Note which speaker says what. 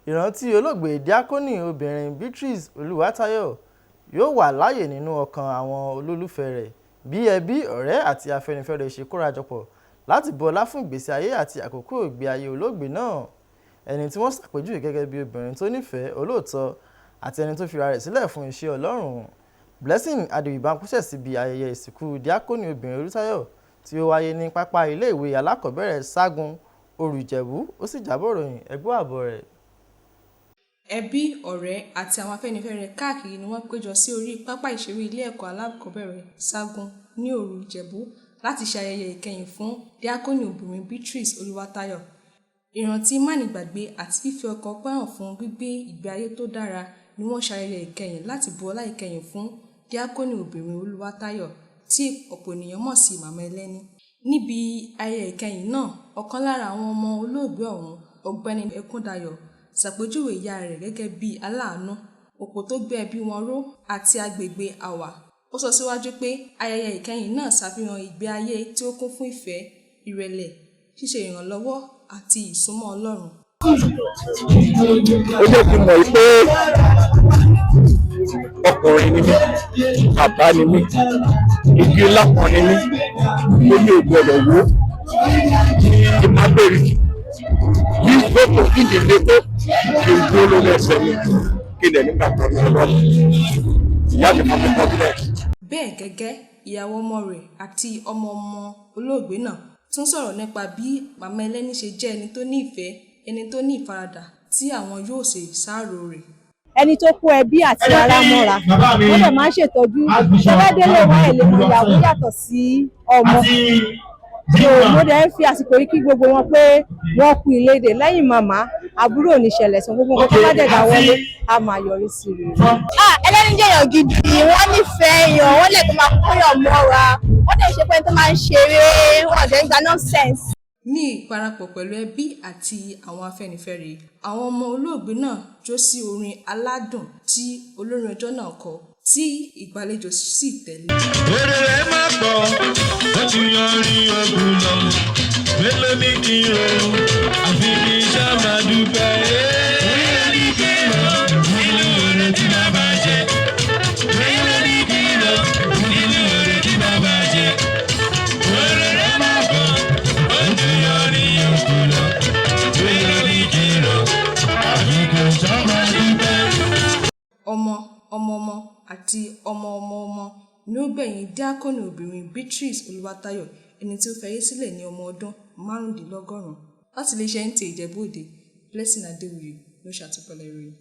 Speaker 1: Ìrántí olóògbé Díákónì obìnrin Beatrice Olúwatáyọ̀ yóò wà láàyè nínú ọkàn àwọn olólùfẹ́ rẹ̀ bí ẹbí, ọ̀rẹ́ àti Afẹ́nifẹ́re ṣe kórajọpọ̀ láti bu ọlá fún ìgbésí ayé àti àkókò ìgbé ayé olóògbé náà, ẹni tí wọ́n ṣàpèjúwe gẹ́gẹ́ bí obìnrin tó nífẹ̀ẹ́, olóòótọ́ àti ẹni tó fira rẹ̀ sílẹ̀ fún iṣẹ́ Ọlọ́run. Blessing Adéwìbánkú síbi ayẹyẹ ìsìnkú Díákónì obìnrin Olútáyọ̀ tí ó wáyé ní pápá ilé-ìwé alákọ̀ọ́bẹ̀rẹ̀ Ságun, Òru Ìjẹ̀bú, ó sì jábọ̀ ìròyìn. Ẹ gbọ́ àbọ̀ rẹ̀.
Speaker 2: Ẹbí, ọ̀rẹ́ àti àwọn Afẹ́nifẹ́re káàkiri ni wọ́n péjọ sí orí pápá ìṣeré ilé ẹ̀kọ́ alákọ̀ọ́bẹ̀rẹ̀ Ságun ní Òru Ìjẹ̀bú láti ṣe ayẹyẹ ìkẹyìn fún Díákónì obìnrin Beatrice Olúwatáyọ̀. Ìrántí mánigbàgbé àti fífi ọkàn ọpẹ́ hàn fún gbígbé ìgbé ayé tó dára ni wọ́n ṣe ayẹyẹ ìkẹyìn láti bu ọlá ìkẹyìn fún Díákónì obìnrin Olúwatáyọ̀ tí ọ̀pọ̀ ènìyàn mọ̀ sí Màmá Ẹlẹ́ni. Níbi ayẹyẹ ìkẹyìn náà, ọ̀kan lára àwọn ọmọ olóògbé ọ̀hún, Ọ̀gbẹ́ni Ẹkúndayọ̀, ṣàpèjúwe ìyá rẹ̀ gẹ́gẹ́ bí aláàánú, òpó tó gbé ẹbí wọn ró àti agbègbè àwà. Ó sọ síwájú pé ayẹyẹ ìkẹyìn náà ṣàfihàn ìgbé ayé tí ó kún fún ìfẹ́, ìrẹ̀lẹ̀, ṣíṣe ìrànlọ́wọ́ àti ìsúnmọ́ Ọlọ́run.
Speaker 3: Ó jẹ́ kí n mọ̀ pé ọkùnrin ni mí, bàbá ni mí, igi ńlá kan ni mí tó ní ògbọ́dọ̀ wó kí n má bèrè bí gbogbo ìdílé tó kí n dúró lórí ẹsẹ̀ mi, kí n dẹ̀ nígbà kan ní Ọlọ́run. Ìyá mi fún mi confidence.
Speaker 2: Bẹ́ẹ̀ gẹ́gẹ́, ìyàwó ọmọ rẹ̀ àti ọmọ ọmọ olóògbé náà tún sọ̀rọ̀ nípa bí Màmá Ẹlẹ́ni ṣe jẹ́ ẹni tó ní ìfẹ́, ẹni tó ní ìfaradà, tí àwọn yóò sì ṣàárò rẹ̀.
Speaker 4: Ẹni tó kó ẹbí àti ará mọ́ra, wọ́n dẹ̀ máa ń ṣètọ́jú. Tẹ́lẹ̀délé wọn ẹ̀ lè mọ ìyàwó yàtọ̀ sí ọmọ. So mo dẹ̀ ń fi àsìkò yìí kí gbogbo wọn pé wọ́n kú ìlédè lẹ́yìn màmá. Àbúrò ò ní ṣẹlẹ̀ sàn. Gbogbo nǹkan tó bá dẹ̀ dáwọ́lé á máa yọrí sí rere.
Speaker 5: Ah, Ẹlẹ́ni jẹ́ èèyàn gidi. Wọ́n nífẹ̀ẹ́ èèyàn, wọ́n lè tó máa kóyàn mọ́ra, wọ́n dẹ̀ ṣe pé tó máa ń ṣeré, wọ́n dẹ̀ ń gba nonsense.
Speaker 2: Ní ìparapọ̀ pẹ̀lú ẹbí àti àwọn Afẹ́nifẹ́re, àwọn ọmọ olóògbé náà jó sí orin aládùn tí olórin ọjọ́ náà kọ, tí ìgbàlejò sì tẹ̀lé.
Speaker 6: Èrè rẹ̀ má pọ̀, ó ti yanrí ogun lọ. Mélòó ní kí n rò, àfi kí n ṣá máa dúpẹ́. Mélòó ní kí n rò nínú oore tí bàbá ṣe? Mélòó ní kí n rò nínú oore tí bàbá ṣe? Èrè rẹ̀ má pọ̀, ó ti yanrí ogun lọ. Mélòó ní kí n rò, àfi kí n ṣá máa dúpẹ́.
Speaker 2: Ọmọ, ọmọ-ọmọ àti ọmọ-ọmọ-ọmọ ni ó gbẹ̀yìn Díákónì obìnrin Beatrice Olúwatáyọ̀, ẹni tí ó fayé sílẹ̀ ní ọmọ ọdún 95. Láti iléeṣẹ́ NTA Ìjẹ̀bú Òde, Blessing Adéwuyì ló ṣàtúpalẹ̀ ìròyìn.